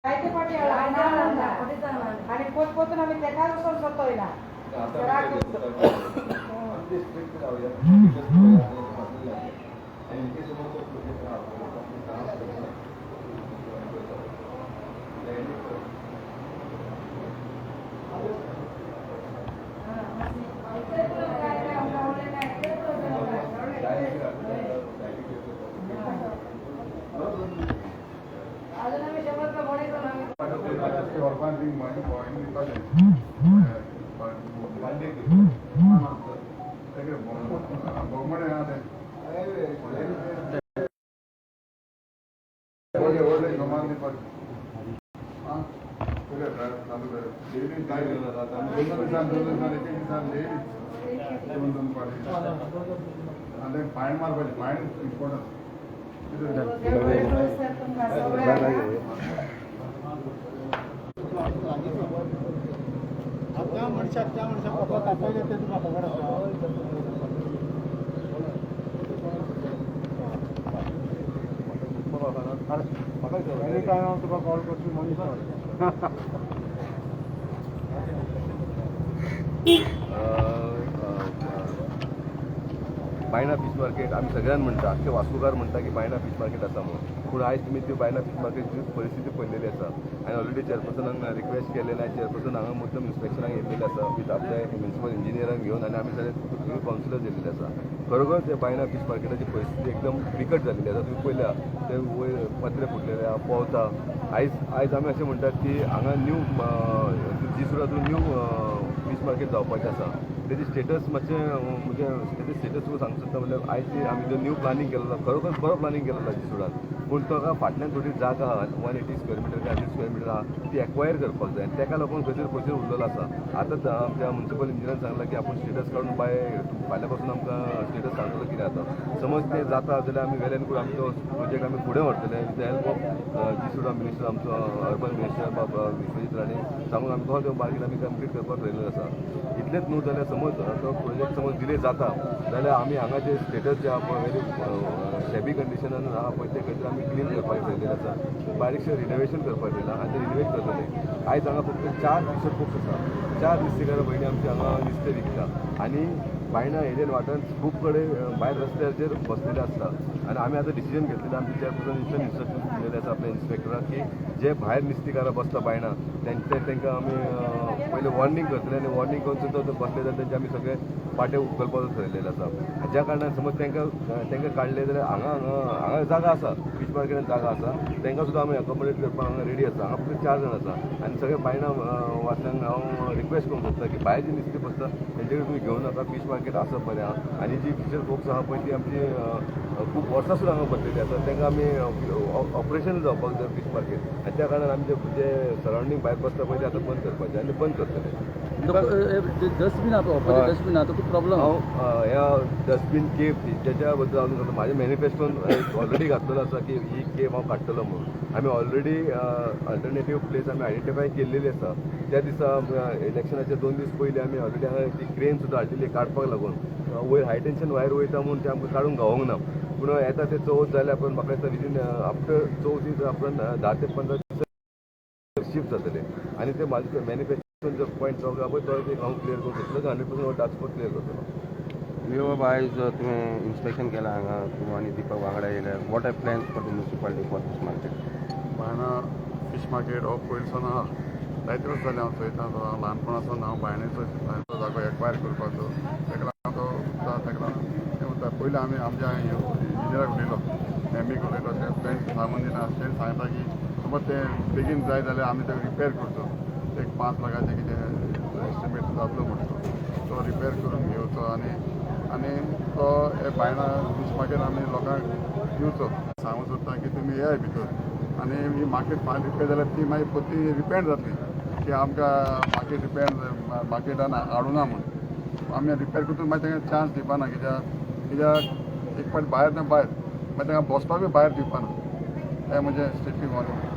जायते फावटी आनी पोत पोतून आमी तेकाच वचोन सोदतोयला. आता स्ट्रिक्ट रावया. आनी इन केस समज तो प्रोजेक्ट आहा पळय, अजून आमी 100 रुपया भोणे करून आमी फायन मारपाचें, फायन इम्पॉर्टंट. तुमकां सगळ्यांक. त्या मनशाक त्या मनशाक बाबा कापयले ते तुका खबर आसा. एनी टायम हांव तुका कॉल करची मनीस. बायणा फीश मार्केट आमी सगळ्यान म्हणटा, आख्खे वास्कोकार म्हणटा की बायणा फीश मार्केट आसा म्हणून. पूण आयज तुमी ती बायणा फीश मार्केटची परिस्थिती पळयलेली आसा आनी ऑलरेडी चेअरपर्सनाक रिक्वेस्ट केलेले आनी चेअरपर्सन हांगा मुद्दम इन्स्पेक्शनाक येयल्लेले आसा विथ आपल्या म्युनिसिपल इंजिनियरांक घेवन आनी आमी सगळे कावन्सिलर्स येयल्लेले आसा. खरोखर ते बायणा फीश मार्केटाची परिस्थिती एकदम बिकट जाल्लेली आसा. तुमी पळयल्या ते वयर पत्रे फुटलेले आहा, पोंवता. आयज आयज आमी अशें म्हणटात की हांगा न्यू जीसुरातून न्यू फीश मार्केट जावपाचें आसा. तेजी स्टेटस मातशें, म्हणजे तेजे स्टेटस तुका सांगूंक सोदता म्हणल्यार आयज जी आमी जो न्यू प्लानींग केलेलो, खरोखर बरो प्लानींग केलेलो जीसुडान, पूण ताका फाटल्यान थोडी जागा आहा, 180 स्क्वेअर मिटर काय 100 स्क्वेअर मिटर आहा, ती एक्वायर करपाक जाय आनी तेका लागून खंयसर पयसर उरलेलो आसा. आतां आमच्या म्युनिसिपल इंजिनियरान सांगलां की आपूण स्टेटस काडून बाय फाल्यां पासून आमकां स्टेटस सांगतलो कितें जाता. समज तें जाता जाल्यार आमी वेल एंड गूड, आमी तो प्रोजेक्ट आमी फुडें व्हरतले with the help of GSUDA minister, आमचो अर्बन मिनिस्टर बाब विश्वजीत राणे सांगून आमी तो मार्केट आमी कंप्लीट करपाक थरयलेलो आसा. इतलेंच न्हू जाल्यार समज तो प्रोजेक्ट समज डिले जाता जाल्यार आमी हांगा जे स्टेटस जे आहा पळय, व्हेरी शेबी कंडिशनान आहा पळय, ते खातीर आमी क्लीन करपाक थरयलेलें आसा. बारीकशें रिनोवेशन करपाक थरयलां आनी तें रिनोवेट करतले. आयज हांगा फक्त 4 फिशर फोक्स आसा. 4 नुस्तेकारां भयणी आमची हांगा नुस्तें विकता आनी बायणा एरियन वाठारांत खूब कडेन भायर रस्त्याचेर बसलेले आसता. आनी आमी आतां डिसिजन घेतलेलें, आमचे चेअरपर्सन इन्स्ट्रक्शन दिलेले आसा आपल्या इन्स्पेक्टराक की जे भायर नुस्तेकारां बसता बायणा तेंचे तांकां आमी पयलीं वॉर्निंग करतले आनी वॉर्निंग करून सुद्दां ते बसले जाल्यार तेंचे आमी सगळे पाटे उखलपाचो थरयलेलो आसा. ज्या कारणान समज तांकां तांकां काडले जाल्यार हांगा हांगा हांगा जागा आसा, फीश मार्केटान जागा आसा, तांकां सुद्दां आमी अकोमोडेट करपाक हांगा रेडी आसा. हांगा फक्त 4 जाण आसा आनी सगळे बायणा वाचल्यांक हांव रिक्वेस्ट करूंक सोदता की भायर जी नुस्तें बसता तेंचे कडेन तुमी घेवं नाका. फीश मार्केट आसा बरें आहा आनी जी फिशर फोक्स आहा पळय ती आमची खूब वर्सां सुद्दां हांगा बसलेली आसा. तांकां आमी ऑपरेशन जावपाक जाय फीश मार्केट आनी त्या कारणान आमचे जे सरावंडींग भायर बसता पळय ते आतां बंद करपाचें आनी बंद करतले. डस्टबीन आहा, डस्टबीन आहा, तो खूब प्रॉब्लम. हांव ह्या डस्टबीन केप तेच्या बद्दल हांव म्हाज्या मॅनिफेस्टोन ऑलरेडी घातलेलो आसा की ही केप हांव काडटलो म्हणून. आमी ऑलरेडी अल्टरनेटीव प्लेस आमी आयडेंटिफाय केल्लेली आसा. त्या दिसा इलेक्शनाच्या 2 दीस पयलीं आमी ऑलरेडी हांगा ती क्रेन सुद्दां हाडलेली काडपाक लागून. वयर हाय टेन्शन वायर वयता म्हूण ते आमकां काडूंक गावोंक ना. पूण येता ते चवथ जाल्या उपरांत म्हाका दिसता विदीन आफ्टर चवथी उपरांत 10 ते 15 दीस शिफ्ट जातले आनी ते म्हाजे मॅनिफेस्टोन जो पॉयंट जो आहा पळय तो एक हांव क्लियर करूंक सोदतलो, 100% डार्क स्पॉट क्लियर करतलो. यो बाबा, आयज तुवें इन्स्पेक्शन केलां हांगा, तूं आनी दीपक वांगडा येयले. What are plans for the municipality for this market? Baina fish market हो पयलीं सावन आहा, जायते वर्स जालें हांव चोयता तो. हांव ल्हानपणा सावन हांव बायणाचो तो जागो एक्वायर करपाचो ताका लागून तो उरता. ताका लागून तें उरता. पयलीं आमी आमच्या इंजिनियराक उलयलो, एमीक उलयलो, ते प्लॅन सांगून दिना. तेणें सांगता की समज तें बेगीन जाय जाल्यार आमी तें रिपेर करचो, एक 5 लाखाचें कितें एस्टिमेट जातलो म्हणटो, तो रिपेर करून घेवचो आनी आनी तो हे बायणा फीश मार्केट आमी लोकांक दिवचो. सांगूंक सोदता की तुमी येयाय भितर आनी ही मार्केट फाल्यां रिपेर जाल्यार ती मागीर परती रिपेंड जातली की आमकां मार्केट रिपेर मार्केटान हाडुना म्हूण. आमी रिपेर करतूच मागीर तांकां चान्स दिवपाना, कित्याक कित्याक एक फावट भायर ना भायर मागीर तांकां बसपाक बी भायर दिवपाना. हें म्हणजे स्ट्रिक्टली वॉर्निंग.